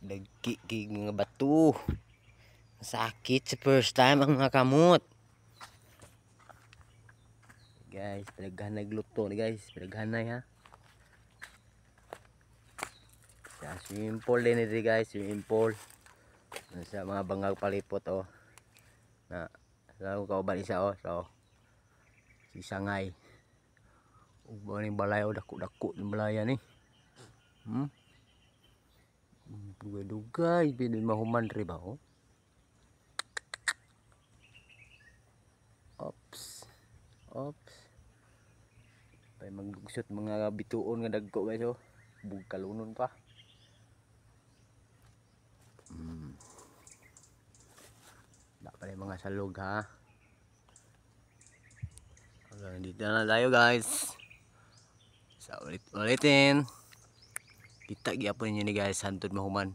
Dagki kig mga bato. Sakit sa first time ang mga kamot. Guys, palaghan nagluto ni, guys. Palaghan na ha. Sa swimming pool din ito, guys, swimming pool. Sa mga bangag palipot oh. Na sa kauban isa oh. So si Sangay. Ug ba ning balay oh, dako-dako ning balaya ni. Dugay-dugay pwede mahuman ri ba oh. Ops. Ops. Pay maglugsot mga bituon nga dagko, guys, oh. Bugkalunon pa. Da pa mga salog ha. Hanggang dito na tayo, guys. Sa ulit ulitin. Kita gyapon ninyo ni, guys, hantod mahuman.